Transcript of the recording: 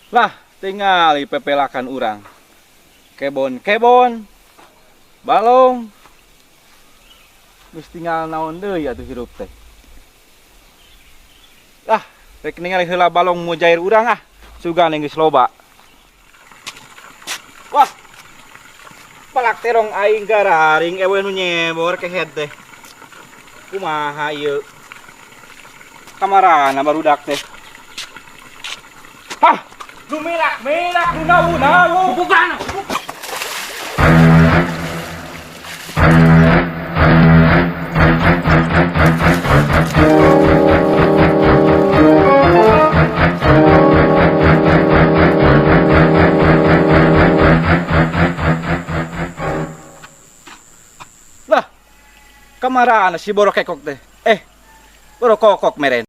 Lah, tingali pepelakan urang. Kebon-kebon. Balong. Geus tinggal naon deui atuh hirup teh. Ah, rek ningali heula balong mujair urang ah. Sugan geus loba. Wah. Palak terong aing gararing ewe nu nyebor kehed teh. Kumaha ieu? Kamarana barudak teh? Hah, nu melak-melak nu nawu-nawu. Bukan. Lah, kamarana si borokekok teh? Eh, borokokok meren.